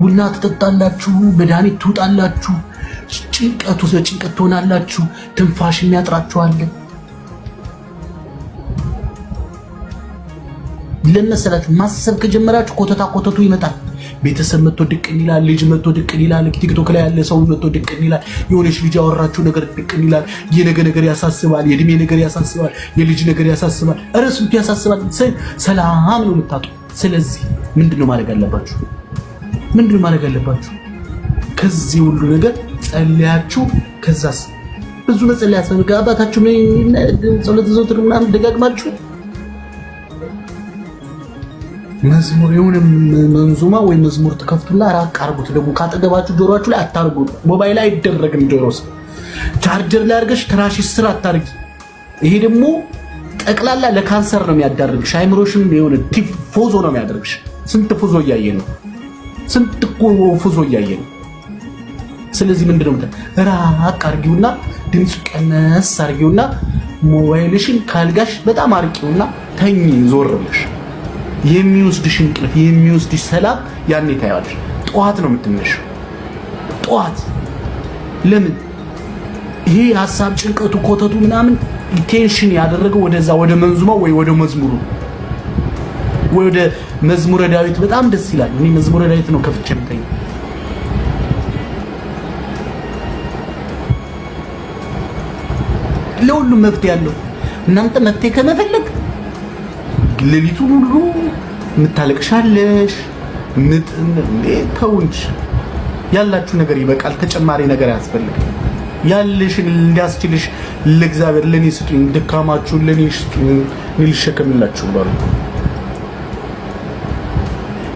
ቡና ትጠጣላችሁ፣ መድኃኒት ትውጣላችሁ፣ ጭንቀቱ በጭንቀት ትሆናላችሁ፣ ትንፋሽ የሚያጥራችኋል። ለመሰላችሁ ማሰብ ከጀመራችሁ ኮተታ ኮተቱ ይመጣል። ቤተሰብ መጥቶ ድቅን ይላል። ልጅ መጥቶ ድቅን ይላል። ቲክቶክ ላይ ያለ ሰው መጥቶ ድቅን ይላል። የሆነች ልጅ ያወራችሁ ነገር ድቅን ይላል። የነገ ነገር ያሳስባል። የእድሜ ነገር ያሳስባል። የልጅ ነገር ያሳስባል። ኧረ ስንቱ ያሳስባል። ሰላም ነው የምታጡ። ስለዚህ ምንድን ነው ማድረግ ያለባችሁ? ምንድን ነው ማድረግ ያለባችሁ? ከዚህ ሁሉ ነገር ጸልያችሁ፣ ከዛስ ብዙ መጸለይ ያስፈልጋል። አባታችሁ ጸሎት ዘውትር ምናምን ደጋግማችሁ መዝሙር የሆነ መንዙማ ወይ መዝሙር ትከፍቱና ራቅ አርጉት። ደግሞ ካጠገባችሁ ጆሮአችሁ ላይ አታርጉ። ሞባይል አይደረግም። ጆሮ ስር ቻርጀር ላይ አድርገሽ ትራሽ ስር አታርጊ። ይሄ ደግሞ ጠቅላላ ለካንሰር ነው የሚያዳርግሽ። አይምሮሽን የሆነ ፎዞ ነው የሚያደርግሽ። ስንት ፎዞ እያየ ነው፣ ስንት እኮ ፎዞ እያየ ነው። ስለዚህ ምንድነው ራቅ አርጊውና ድምፁ ቀነስ አርጊውና ሞባይልሽን ካልጋሽ በጣም አርቂውና ተኝ ዞር ብለሽ የሚወስድሽ እንቅልፍ የሚወስድሽ ሰላም ያኔ ታያለሽ። ጠዋት ነው የምትነሺው። ጠዋት ለምን ይሄ ሀሳብ ጭንቀቱ ኮተቱ ምናምን tension ያደረገው ወደዛ ወደ መንዙማው ወይ ወደ መዝሙሩ ወይ ወደ መዝሙረ ዳዊት በጣም ደስ ይላል። እኔ መዝሙረ ዳዊት ነው ከፍቼ የምተኛው። ለሁሉም መፍትሄ ያለው እናንተ መፍትሄ ከመፈለግ ሌሊቱን ሁሉ የምታለቅሻለሽ። ተው እንጂ ያላችሁ ነገር ይበቃል። ተጨማሪ ነገር አያስፈልግም። ያለሽን እንዲያስችልሽ ለእግዚአብሔር ለኔ ስጡኝ፣ ድካማችሁን ለኔ ስጡኝ፣ እኔ ልሸከምላችሁ ባሉ።